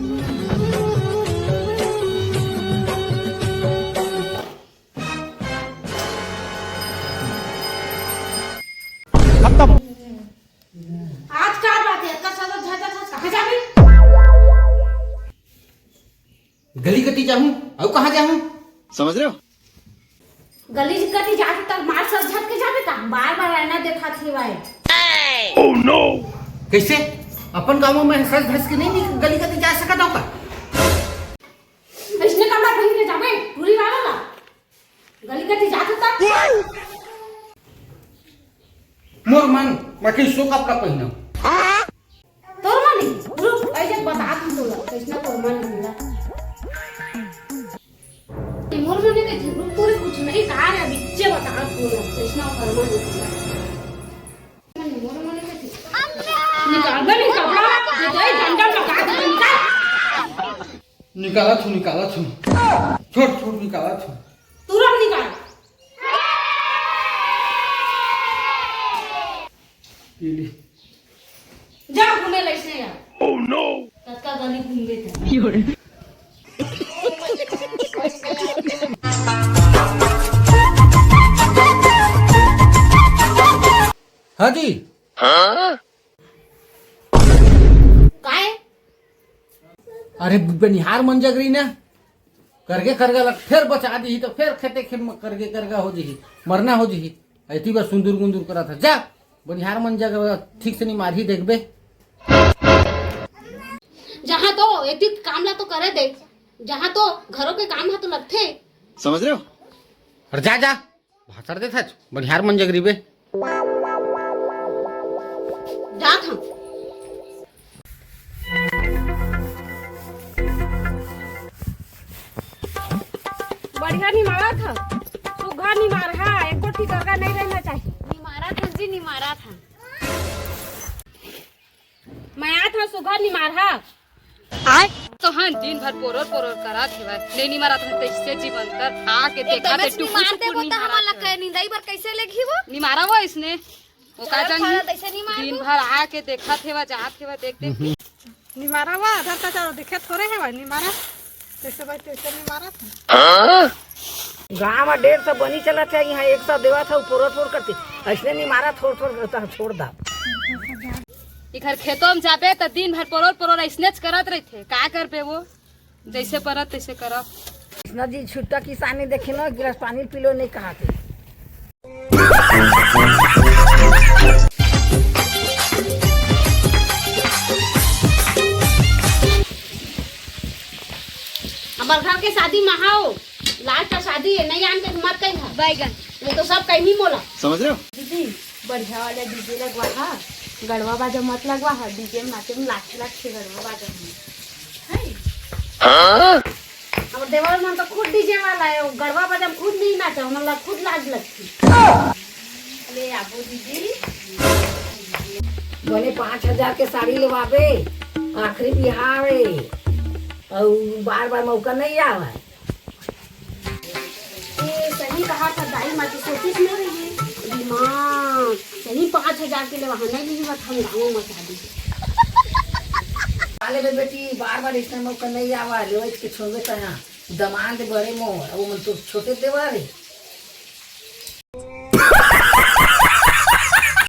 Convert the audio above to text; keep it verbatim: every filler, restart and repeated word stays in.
खत्म। आज का बात है? इतना सारा झंझट है, कहाँ जाबे? गली कती जाहूँ, अउ कहाँ जाहूँ? समझ रहे हो? गली कती जात तक मार सर झट के जाबे का? बार बार आईना देखत हे भाई। Oh no! कैसे? अपन गाँव में सज धज के नहीं निक-, गली कती जा सकत हो का? इसने कमरा बंद के जाबे, पूरी वाला ला। गली कती जात तक। मोर मन, मैं कहीं सो कपड़ा पहनूं। तोर मन ही? रुक, ऐसे बता तू तोला, कैसना तोर मन ही ला। मोर मन के रुक, तोरे कुछ नहीं कहा रे, बिच्चे बता तोला, कैसना ओकर मन ही ला। मोर मन के निकाल दे, निकाल कपड़ा, ये तो एक डंडा लगा दे, निकाल। निकालत हूँ, निकालत हूँ। छोड़, छोड़, निकालत हूँ। तुरंत निकाल। पी ली। जा घूमे लइसे यार। Oh no! ततका गली घूमबे त। हाँ जी। काय? अरे बनिहार मन जग रही ना, करगे करगा ला फेर बचा दिही, तो फेर खेते खेत में करगे करगा हो जही, मरना हो जही। ऐती बस सुंदर गुंदर करा था, जा बनिहार मन जग ठीक से नहीं मारही देखबे। जहाँ तो एती काम ला तो करे दे, जहाँ तो घरों के काम हा तो लगथे। समझ रहे हो? और जा, जा। भाषण देथच, बनिहार मन जग रहिबे। जात हूँ। बढ़िया निमारत ह, सुग्घर निमारहा, एको ठी करगा नहीं रहना चाहिए। निमारत हन जी, निमारत हन। मैं आत हूँ सुघर निमारहा। आय। तो हाँ, दिन भर पोरोर पोरोर करत हेवय। नहीं निमारत हन तइसे जीवन कर। आके देखा एकदम ते टुकुर निमार दे टुकुर वो तो निहारत हमन ला हेवय। कहे निंदाई बर कैसे लेगही वो? निमारा वो इसने। वो का चल जानही? खाना तइसे निमार दिन दू। भर आके देखत हेवय, जात हेवय, देख देख के। निमारा वो आधार कार्ड चारो देखे थोरे हेवय, निमारा। तइसे भाई, तइसे निमारत हे। गाँव म डेढ़ सौ बनी चलत हे, इहाँ एक सौ देवत हे, फोर फोर करती। अइसने निमारा थोर थोर करता हे, छोड़ दा। इखर खेतों म जाबे त दिन भर परोर परोर अइसनेच करत रहिथे। का करबे वो? जइसे परत तइसे करब। कृष्णा जी छुट्टा किसानी देखे न, गिलास पानी पी लो नहीं कहा थे। हमर घर के शादी में आओ, लास्ट का शादी है, नहीं आन के मत कहीं। बैगन। नहीं तो सब कहीं मोला। समझ रहे हो? दीदी, बढ़िया वाला डीजे लगवा हा, गड़वा बाजा मत लगवा हा, डीजे में नाचे में लाखे लाखे गड़वा बाजा में। है? हाँ? अब देवर मन तो खुद डीजे वाला है, वो गड़वा बाजा में खुद नहीं नाचा, मतलब खुद लाज लगती। ले आबो दीदी। बने पाँच हजार के साड़ी लेवाबे, आखिरी बिहाव है, अउ बार बार मौका नहीं आवे। ए, सही कहा था दाई माँ, तू सोचिस न रही। दिमाग सही, पाँच हजार के लेवा, नहीं ली मत हम गाँव में शादी। साले बे बेटी, बार बार इसने मौका नहीं आवा, लेवे के छोड़बे तहाँ। दमांद बड़े मोर, वो मन तो छोटे देवर है।